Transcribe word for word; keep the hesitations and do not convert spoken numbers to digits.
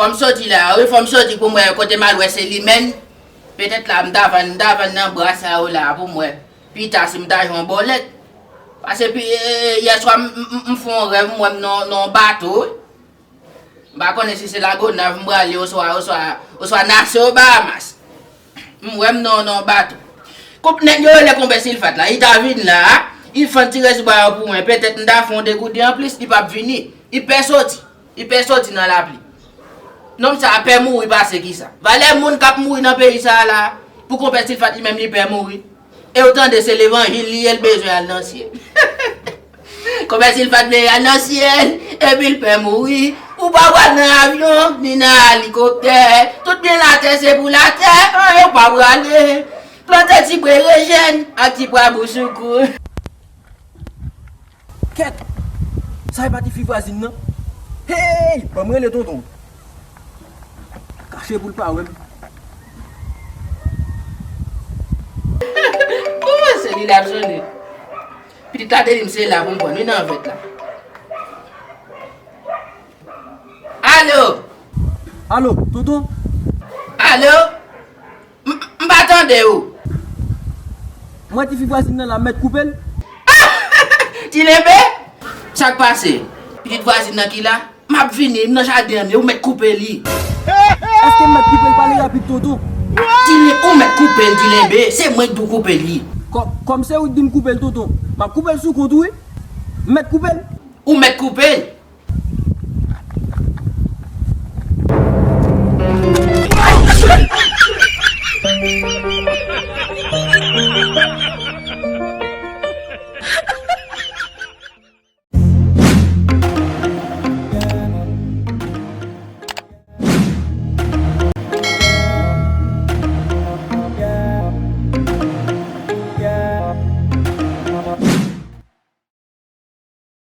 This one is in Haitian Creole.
Fò m soti la, wi, fò m soti pou m wè kote m al wè Selimèn. Petèt la, m ta vann, m ta vann nan bra sa yo la pou m wè. Pita, si m ta jwenn yon bòlèt. Paske pi, e, e, yèswa, m, m, m, m fè yon rèv, m wè m nan, nan yon bato, wi. M pa konnen si se Lagonav m prale oswa, oswa, oswa Nassau, Bahamas. M wè m nan, nan yon bato. Koup nèg yo rele Konpè Silfat la, li ta vin la, li fann ti rès bwa yo pou mwen. Petèt m ta fè yon degoute anplis, li p ap vini. Li pè soti. Li pè soti nan lapli. Nonm sa a pè mouri pase kisa? Valè moun k ap mouri nan peyi sa a la, pou Konpè Silfat li menm li pè mouri. E w tande se levanjil li ye, l bezwen al nan syèl. Konpè Silfat vle al nan syèl, epi l pè mouri. Ou pa pral nan avyon, ni nan elikoptè. Tout byen latè se pou latè, anyen w pa prale. Plante ti brejèn ak ti pwa bousoukou. Kèt! Sa e pa tifi vwazin nan? Hey! Ban m rele tonton. Kache pou l pa wè m. Oh, se li l ap sone. Pitit la te di m se la pou m pran, wi, nan vèt la. Alo! Alo, tonton? Alo? M, m pa tande ou. Mwen tifi vwazin nan la, m mèt koupe l? Ti Lenbe? Sa k pase? Pitit vwazin nan ki la? M ap vini, m nan jaden an, men ou mèt koupe li. Èske m mèt koupe l? Pale rapid, tonton. Ti Len, ou mèt koupe l, Ti Lenbe. Se mwen k di w koupe li. Kò, kòm se ou k di m koupe l, tonton, m ap koupe l sou kont ou, wi. M mèt koupe l. Ou mèt koupe l.